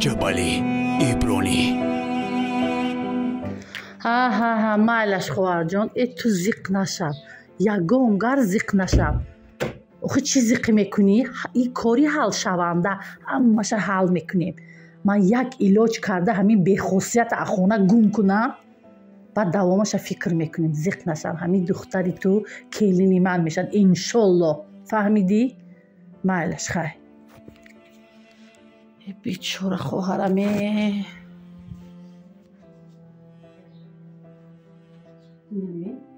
Раҷабалӣ Ибронӣ. Ҳа, ҳа, ҳа, майлаш, хоҳарҷон, э, ту зиқ нашав, ягон гар зиқ нашав. Охи, чӣ зиқӣ мекунӣ? Ин кори ҳалшаванда, ҳамаша ҳал мекунем. Ман як илоҷ карда ҳамин бехосията аз хона гум кунам, баъд давомаша фикр мекунем. Зиқ нашав, ҳамин духтари ту келини ман мешавад, иншоллоҳ. Фаҳмидӣ? Майлаш, хай. Э, бечора хоҳараме.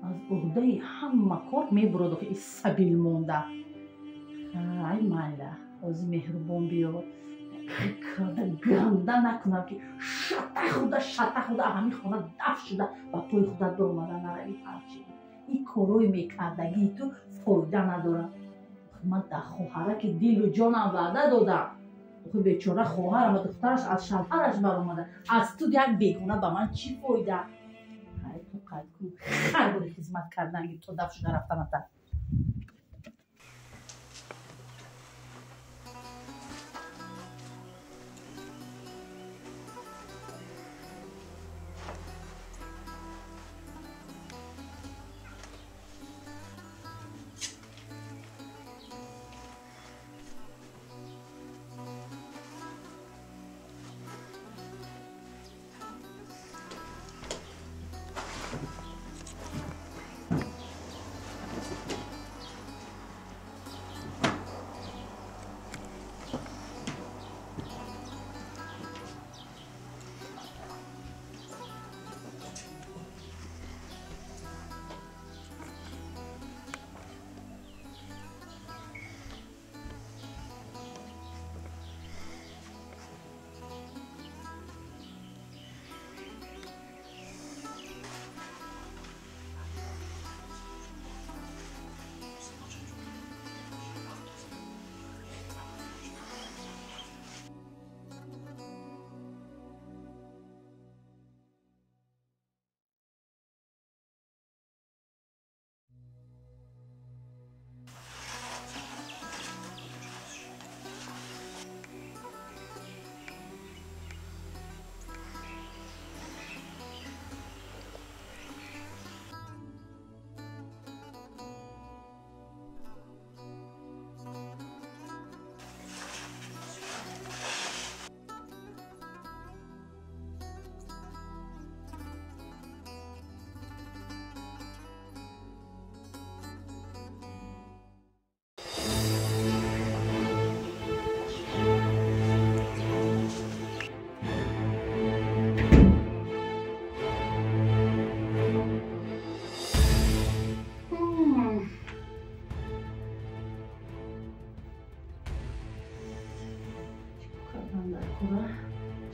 Аз уҳдаи ҳама кор мебурад, охи, сабил монда. Ай, майла, ҳозир меҳрубон биёд, карда ганда накунам, ки шата худа, шата худа, ҳамин хона даф шуда ба пои худат биромада наравӣ. Ҳарчи ин корҳои мекардагии ту фоида надорад. Ман дар хоҳараки дилу ҷонам ваъда додам. Охи, бечора хоҳарам ва духтараш аз шавҳараш баромада. Аз ту як бегона ба ман чӣ фоида? Қайд кун, хар бори хизмат карданги то даф шуда рафтаната.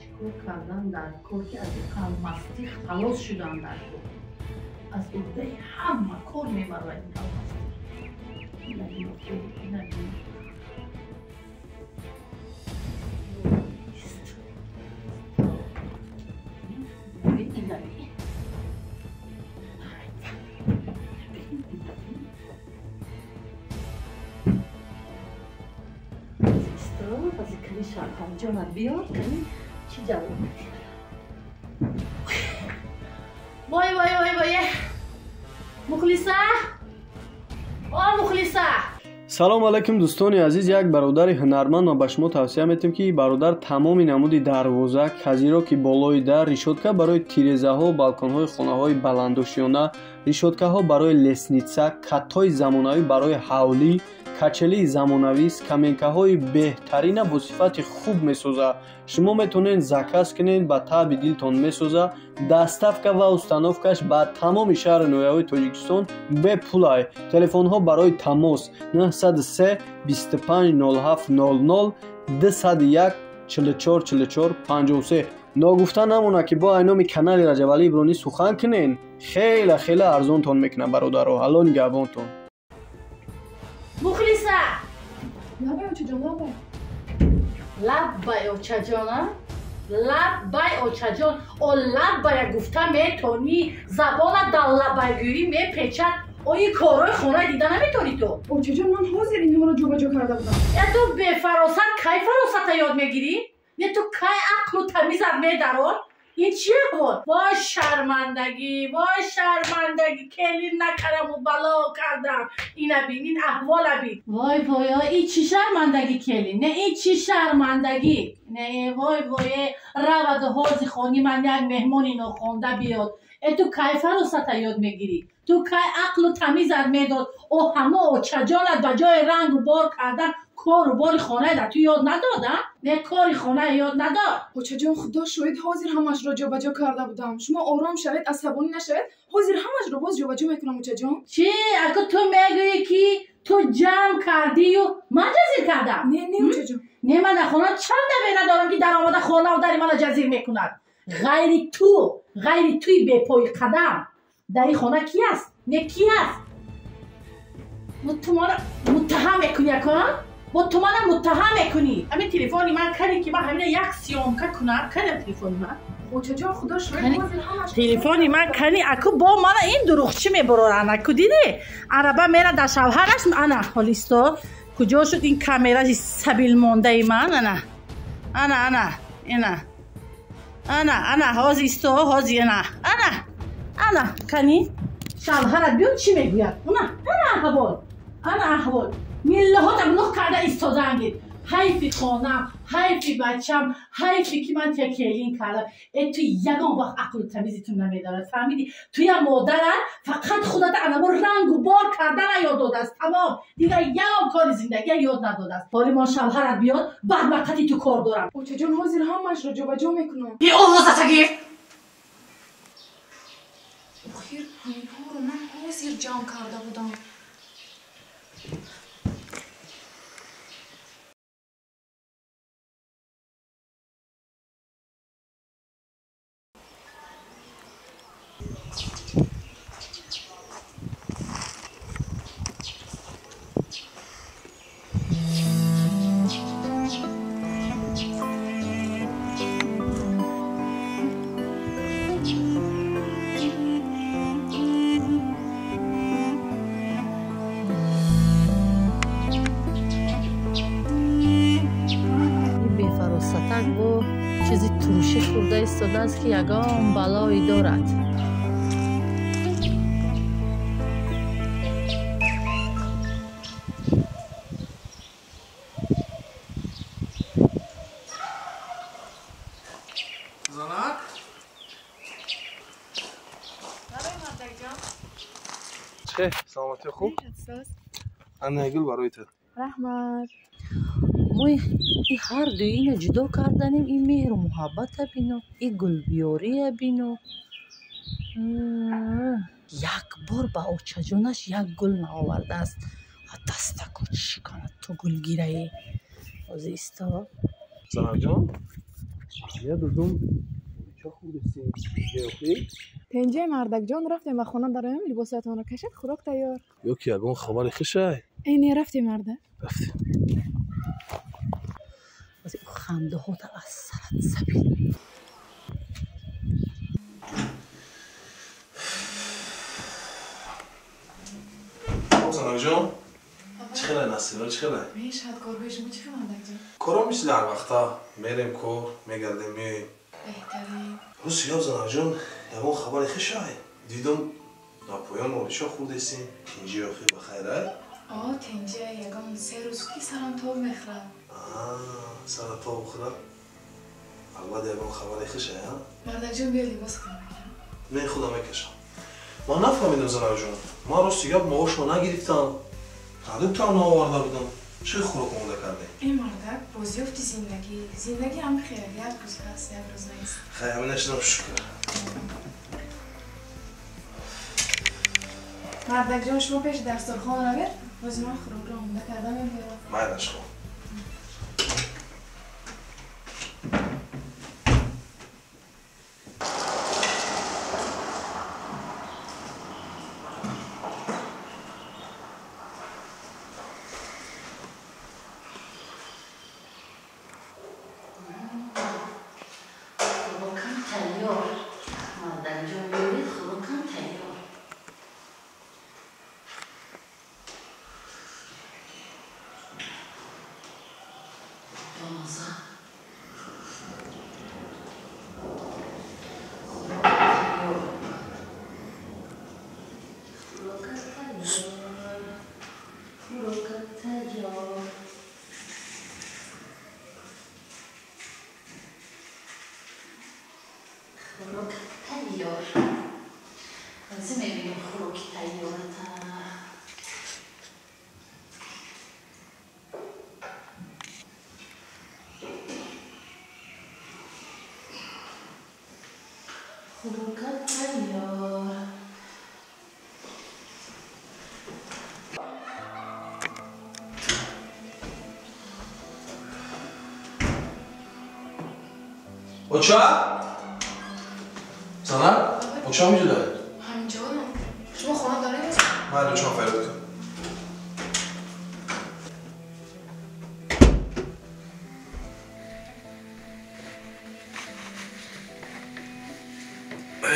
Чикор кардан дар кор, ки аз қалмастӣ халос шудан дар кор? Аз уҳдаи ҳама кор мебарояд ин қалмастӣ. Шавҳарҷонат биёд, кани чӣ ҷавоб медиҳад. Вой, вой, вой, вой, Мухлиса, о Мухлиса! Салом алайкум, дӯстони азиз. Як бародари ҳунарманд ман ба шумо тавсия метиҳам, ки бародар тамоми намуди дарвоза, казироки болои дар, решётка барои тирезаҳо, балконҳои хонаҳои баландошёна, решёткаҳо барои лестница, катҳои замонавӣ барои ҳавлӣ, качелии замонавӣ, скамейкаҳои беҳтарина бо сифати хуб месозад. Шумо метавонед заказ кунед, ба таъби дилтон месозад. Доставка ва установкаш ба тамоми шаҳру ноҳияҳои Тоҷикистон бепулай. Телефонҳо барои тамос: 903 25 07 00, 201 44 44 53. Ногуфта намонад, ки бо айноми канали Раҷабалӣ Ибронӣ сухан кунед, хеле хеле арзонтон мекунад, бародаро. Ҳалло нигаҳбонтон. Мухлиса! Лаббай, очаҷон, лаббай. Лаббай, очаҷон, лаббай, очаҷон. О, лаббая гуфта метонӣ, забона дар лаббайгӯӣ мепечад. О, ин корҳои хона дида наметонӣ ту? Очаҷон, ман ҳозир инҳоро ҷобаҷо карда будам. Э, ту бефаросат кай фаросата ёд мегирӣ? Не ту кай ақлу тамизат медарод? Ин чие буд? Вой шармандагӣ, вой шармандагӣ, келин накардаму бало кардам. Ина бин, ин аҳвола бин. Вой вой, ин чӣ шармандагӣ келин? Не, ин чӣ шармандагӣ? Не, вой вой, раваду ҳози хони ман як меҳмони нохонда биёд. Э ту кай фаросата ёд мегирӣ? Ту кай ақлу тамизат медод? О ҳамо очаҷонат ба ҷои рангу бор кардан кору бори хонаи дар ту ёд надод, а? Не, кори хонаи ёд надод. Очаҷон, худо шоҳид, ҳозир ҳамашро ҷобаҷо карда будам. Шумо ором шавед, асабонӣ нашавед. Ҳозир ҳамашро боз ҷобаҷо мекунам, очаҷон. Чӣ? Аку ту мегӯӣ, ки ту ҷамъ кардию ман ҷазир кардам? Не, не, очаҷон. Не, ман дар хона чанд набера дорам, ки даромада хонаву дари мана ҷазир мекунад. Ғайри ту, ғайри туи бепои қадам дар ин хона ки аст? Не, ки аст? Ту мана муттаҳам мекунӣ, ака? Бо ту мана муттаҳам мекунӣ. Ҳамин телефони ман кардӣ, ки ман ҳамина як съёмка кунам. Кардам телефони ман? Очаҷон, худо шоҳид, ҳозир ҳамаш телефони ман кани, аку бо мана ин дурӯғчӣ мебароранд. Аку дидӣ? Араба мера дар шавҳараш. Ана ҳолисто куҷо шуд ин камераи сабилмондаи ман? Ана ана ана ина ана ана ҳози исто, ҳози ана ана ана кани шавҳарат биёд, чӣ мегӯяд? Ана ана аҳвол, ана аҳвол. Миллаҳота гуноҳ карда истодаангед. Ҳайфи хонам, ҳайфи бачам, ҳайфи ки ман тия келин кардам. Э ту ягон вақт ақлу тамизи ту намедорад, фаҳмидӣ? Туя модарат фақат худата анамо рангу бор кардана ёд додааст, тамом. Дигар ягон кори зиндагия ёд надодааст. Ҳоли мо шавҳарат биёд, баъд ба қати ту кор дорам. Очаҷон, ҳозир ҳамашро ҷобаҷо мекунам. И овозата гир! Охир ҳаминҳоро ман ҳозир ҷамъ карда будам. Бефаросатак бо чизи туршӣ хӯрда истодааст, ки ягон балое дорад. Занак? Чӣ, саломатӣ хуб? Ана гул барои ту. Раҳмат. Мо и ҳар дуи ина ҷудо карданем, ин меҳру муҳаббата бино, и гулбиёрия бино. Як бор ба очаҷонаш як гул наовардааст. Дастаку чӣ кунад ту гулгираӣ? Ҳозир исто. Занакҷон, я дудум чо хӯрдисӣ? Ҷоқӣ? Тенҷаи мардакҷон, рафтем ба хона дароем, либосатонро кашед, хӯрок тайёр. Ё ки ягон хабари хушай? Э, не, рафтем, марда. Рафтем. Хандаҳота аз сарат сабил. Занакҷон, чӣ хелай насиба, чӣ хелай? Мешавад корҳои шумо чӣ хел, мардакҷон? Корҳо мисли ҳар вақта, мерем кор, мегардем, меоем. Беҳтарин. Рӯзи ёб, занакҷон, ягон хабари хушай? Дидум дар поён олишо хӯрдесем, тинҷи охи ба хайрай? О, тинҷа, ягон 3 рӯз ки сарам тоб мехӯрад. Сарат тоб хӯрад? Албатта ягон хабари хушай, а? Мардакҷон, биё либос худам мекашам. Не, худам мекашам. Ман нафаҳмидам, занакҷон. Ман рости гап маошро нагирифтам. Продуктам наоварда будам. Чӣ хӯрок омода кардем? Э, мардак, бозёфти зиндагӣ. Зиндагӣ ҳам хел, як рӯз ҳаст, як рӯз нест. Хай, ҳамина шудам, шукр. Мардакҷон, шумо пеши дастурхон равед, бози ман хӯрокро омода карда мебиёрам. Майлаш, хуб. Хӯрокам тайёр. Мардакҷон, биёред, хӯрокам тайёр. Бомаза. Хӯрокат тайёр. Оча? Занак? Оча ҳаминҷо? Ҳаминҷо? Шумо хона доред? Ман очам фарёд кун.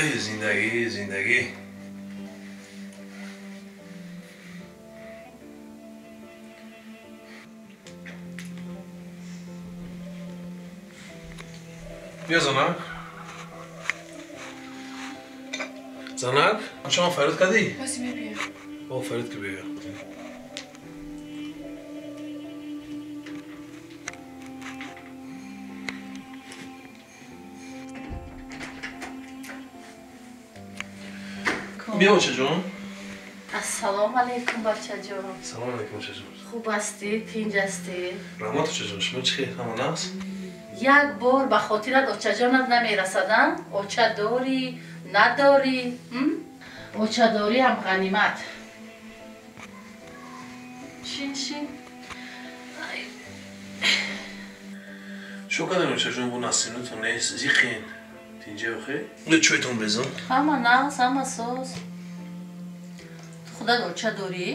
Эй, зиндагӣ, зиндагӣ. Бия, занак. Занак, очама фарёд кардӣ? Баси мебиям. О, фарёд ки бия. Бия, очаҷон. Ассалому алайкум, бачаҷон. Салому алайкум, очаҷон. Хуб ҳастӣ? Тинҷ ҳастӣ? Раҳмат, очаҷон. Шумо чӣ хел? Ҳама нағз? Як бор ба хотират очаҷонат намерасад, оча дорӣ, надорӣ? Очадориам ғанимат. Шин, шин. Шо кардем, очаҷон, бо насимнутон нест? Зиқин. Тинҷа охе? Чойтон безон? Ҳама нағз, ҳама соз. Ту худат оча дорӣ?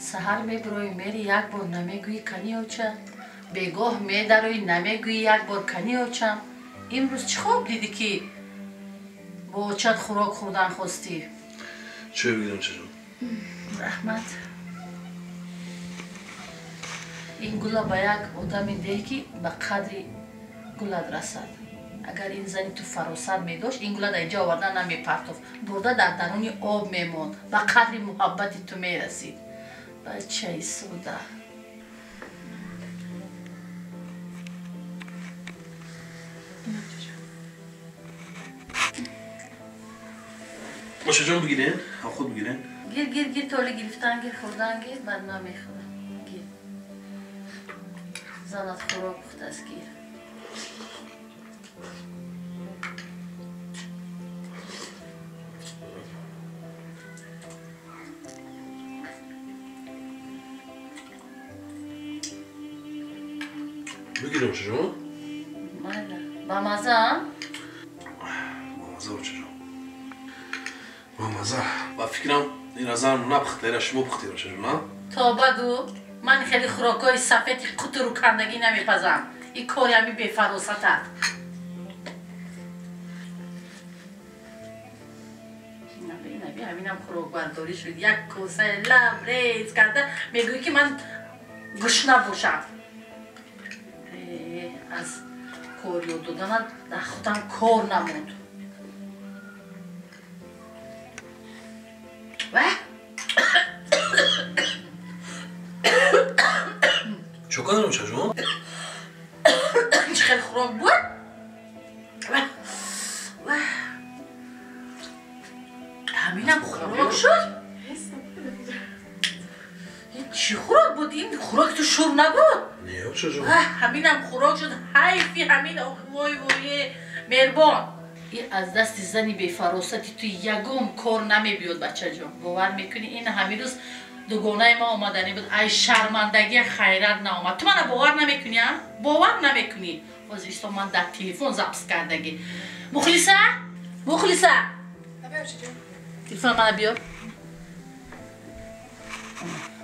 Саҳар мебироӣ, мери, як бор намегӯӣ кани оча. Бегоҳ медароӣ, намегӯӣ як бор кани очам. Имрӯз чӣ хоб дидӣ ки бо очат хӯрок хӯрдан хостӣ? Чой бигирам, очаҷон? Раҳмат. Ин гула ба як одаме деҳ ки ба қадри гулат расад. Агар ин зани ту фаросат медошт, ин гула дар инҷа оварда намепартофт, бурда дар даруни об мемонд, ба қадри муҳаббати ту мерасид. Бачаи суда. Очаҷон, бигирен, худ бигирен. Гир, гир, гир, толи гирифтан гир, хӯрдан гир, баъд ман мехӯрам. Гир. Занат хӯрок пухтааст, гир. Бигирем, очаҷон? Майла. Ба маза? Ба маза, очаҷон. Ба маза. Ба фикрам ин азарм напухта, ира шумо пухтед, очаҷон, на? Тоба гӯ, ман хеле хӯрокҳои сафеди қутуру кандагӣ намепазам. Ин кори ҳами бефаросатат. Наби, наби, ҳаминам хӯрокбардорӣ шуд. Як косаи лаб рез карда мегӯӣ ки ман гушна бошам. Аз кор ёд доданат дар худам кор намонд. Чо кардем, очаҷон? Чӣ хел хӯрок буд? Ҳаминам хӯрок шуд? Ин чӣ хӯрок буд? Ин хӯроки ту шур набуд? Не, очаҷон. Ҳаминам хӯрок шуд. Ҳайфи ҳамин. Вой, вой, меҳрбон. Ин аз дасти зани бефаросати ту ягон кор намебиёд, бачаҷон. Бовар мекунӣ, ин ҳамин рӯз дугонаи ма омаданӣ буд. Ай шармандагия хайрат наомад. Ту мана бовар намекунӣ, а? Бовар намекунӣ. Ҳозир исто, ман дар телефон запис кардагӣ. Мухлиса? Мухлиса? Телефон мана биёр.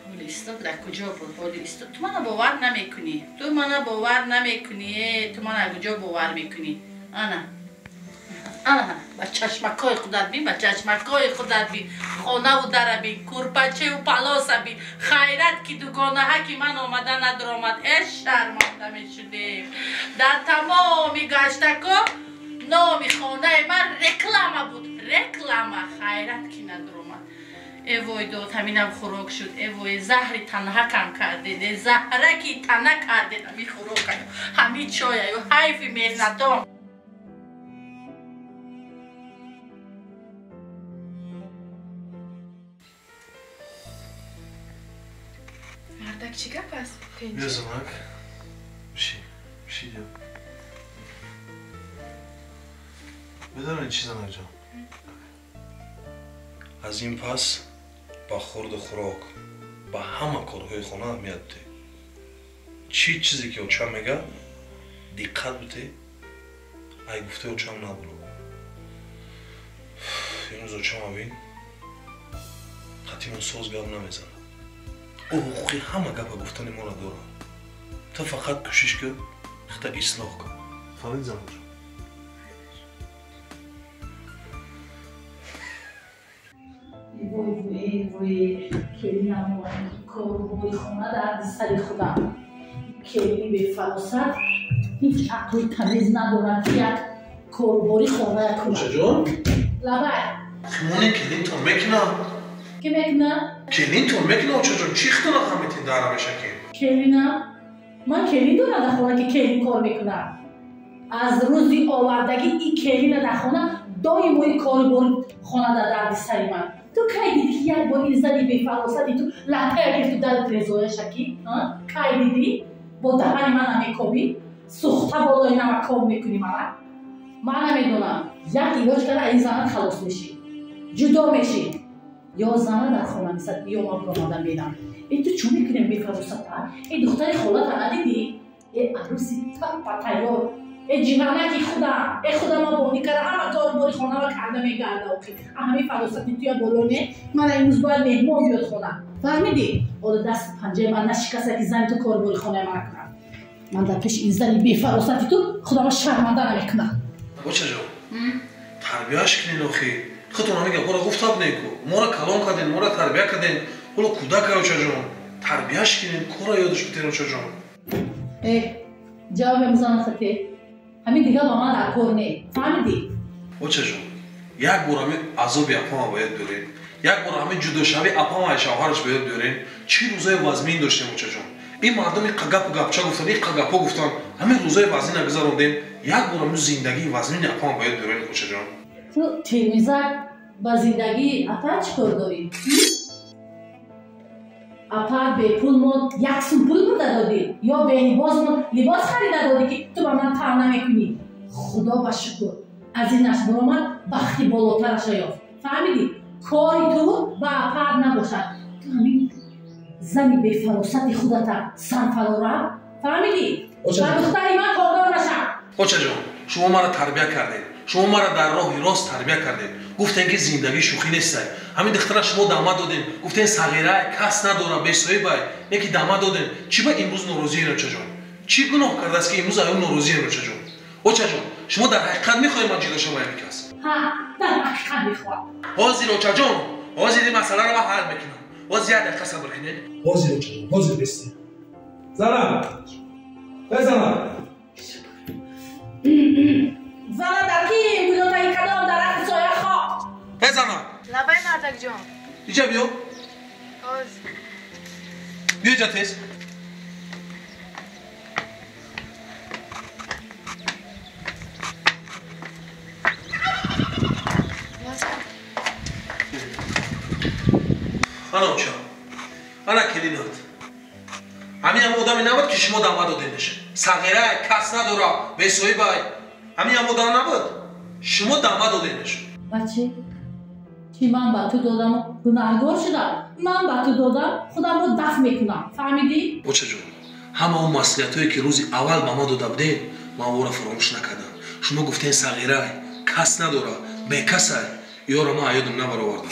Ҳоли исто, дар куҷо буд? Ҳоли исто. Ту мана бовар намекунӣ. Ту мана бовар намекунӣ. Ту мана куҷо бовар мекунӣ? Ана. Ана, ба чашмакҳои худат бин, ба чашмакҳои худат бин, хонаву дара бин, курпачеву палоса бин. Хайрат ки дугонаҳа ки ман омада надаромад. Э, шарманда мешудем. Дар тамоми гаштако номи хонаи ман реклама буд, реклама. Хайрат ки надаромад. Э вой дод, ҳаминам хӯрок шуд. Э вой, заҳри танаҳакам кардед, э заҳраки тана кардед ҳамин хӯрокаю, ҳамин чояю. Ҳайфи меҳнатом. Мардак, чӣ гап аст? Бия, занак. Биши, биши. Медонед чӣ, занакҷон? Аз ин пас ба хурду хӯрок, ба ҳама корҳои хона аҳамият бидеҳ. Чӣ чизе ки очам мегӯяд, диққат бидеҳ, ай гуфтаи очам набуро. Имрӯз очама бин, қатъимон соз гап намезанад. Ӯ ҳуқуқи ҳама гапа гуфтани моро дорад. Ту фақат кӯшиш кун, хита ислоҳ кун. Фаҳмидӣ, занакҷон? Вой, вой, вой, келинам корубори хона дарди сари худам. Келини бефаросат ҳеҷ ақли тамиз надорад, ки як корубори хона кунад. Очаҷон? Лабай. Химони келинтон мекунад? Ки мекунад? Келинтон мекунад, очаҷон. Чӣ хитона ҳаметин дар ҳамеша ки? Келинам? Ман келин дорам дар хона, ки келин кор мекунад. Аз рӯзи овардагӣ и келина дар хона доимо и корубори хона дар дарди сари ман. Ту кай дидӣ, ки як бор ин зани бефаросати ту латтая гирифту дари трезояша ки? Кай дидӣ? Бо даҳани ман намекобӣ? Сӯхта болои намак коб мекунӣ мана? Ман намедонам. Як илоҷ карда ин занат халос мешӣ. Ҷудо мешӣ. Ё зана дар хона мисад, ё ман биромада мерам. Э ту чӣ мекунем бефаросата? Э духтари холата надидӣ? Э арӯси таппа тайёр. Э ҷиғанаки худам, э худама бонӣ карда, ҳама корубори хонама карда мегарда охи. Ҳамин фаросати туя боло не? Мана имрӯз бояд меҳмон биёд хона. Фаҳмидӣ? Ҳоло дасту панҷаи ман нашикаста, ки зани ту корубори хонаи мана кунад. Ман дар пеши ин зани бефаросати ту худама шарманда намекунам. Очаҷон, тарбияш кунед охи. Худтон ҳамин гапҳоро гуфта будем ку. Моро калон кардем, моро тарбия кардем. Ҳоло кӯдак очаҷон. Тарбияш кунед, корро ёдаш бидед очаҷон. Э, ҷавоб мезанам хате. Ҳамин дигар ба ман дар кор не. Фаҳмидӣ? Очаҷон, як бор ҳамин азоби апама бояд биёрем. Як бор ҳамин ҷудошавии апама шавҳараш бояд биёрем. Чӣ рӯзои вазмин доштем, очаҷон. Ин мардум иқа гапу гапча гуфтан, иқа гапҳо гуфтан. Ҳамин рӯзои вазмина гузарондем. Як бор ҳамин зиндагии вазмини апама бояд биёрем, очаҷон. Ту термизак ба зиндагии апа чӣ кор дорӣ? Апа бепул монд, як сум пул бурда додӣ, ё белибос монд, либос харида додӣ, ки ту ба ман таъна мекунӣ. Худо ба шукр, аз инаш баромад, бахти болотараша ёфт. Фаҳмидӣ? Кори ту ба апаат набошад. Ту ҳамин зани бефаросати худата сарфарора. Фаҳмидӣ? Ба духтари ман кордор нашав. Очаҷон, шумо маро тарбия кардед. Шумо маро дар роҳи рост тарбия кардед. Гуфтем, ки зиндагӣ шӯхӣ нестай. Ҳамин духтара шумо дама додем. Гуфтем сағирай, кас надора, бесоҳибай. Не ки дама додем. Чӣ ба имрӯз норозием, очаҷон? Чӣ гуноҳ кардааст, ки имрӯз аю норозием, очаҷон? Очаҷон, шумо дар ҳақиқат мехоҳед ман ҷудо шавам ин кас? Ҳа, дар ҳақиқат мехоҳам. Ҳозир, очаҷон, ҳозир ин масъаларо ман ҳал мекунам. Ҳозир як дақиқа сабр кунед. Ҳозир, очаҷон, ҳозир бестед. Зана! Эй зана! Зана дар ки гулотаи кадом дарахти соя хоб? Эй зана! Лабай, мардакҷон. Иҷа биё. Ҳозир. Биё иҷа тез. Ана оча. Ана келинат. Ҳамин ҳам одаме набуд, ки шумо дама додедаш. Сағирай, кас надора, бесоҳибай. Ҳамин ҳам одам набуд. Шумо дама додедаш. Баче, ки ман ба ту додам гунаҳгор шудам. Ман ба ту додам, худамро даф мекунам. Фаҳмидӣ? Очаҷон, ҳама он маслиҳатҳое, ки рӯзи аввал ба ман дода будед, ман онро фаромӯш накардам. Шумо гуфтед сағирай, кас надора, бекасай. Ёро ман аёдам набаровардам.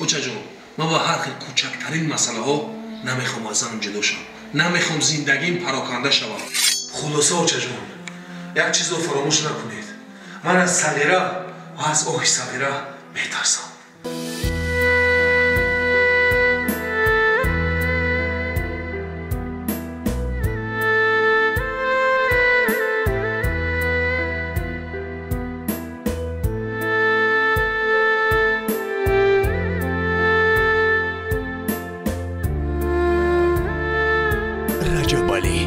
Очаҷон, ман ба ҳар хел кӯчактарин масъалаҳо намехоҳам аз занам ҷудо шавам. Намехоҳам зиндагиим пароканда шавад. Хулоса, очаҷон, як чизро фаромӯш накунед. Ман аз сағира ва аз оҳи сағира метарсам. Раҷабалӣ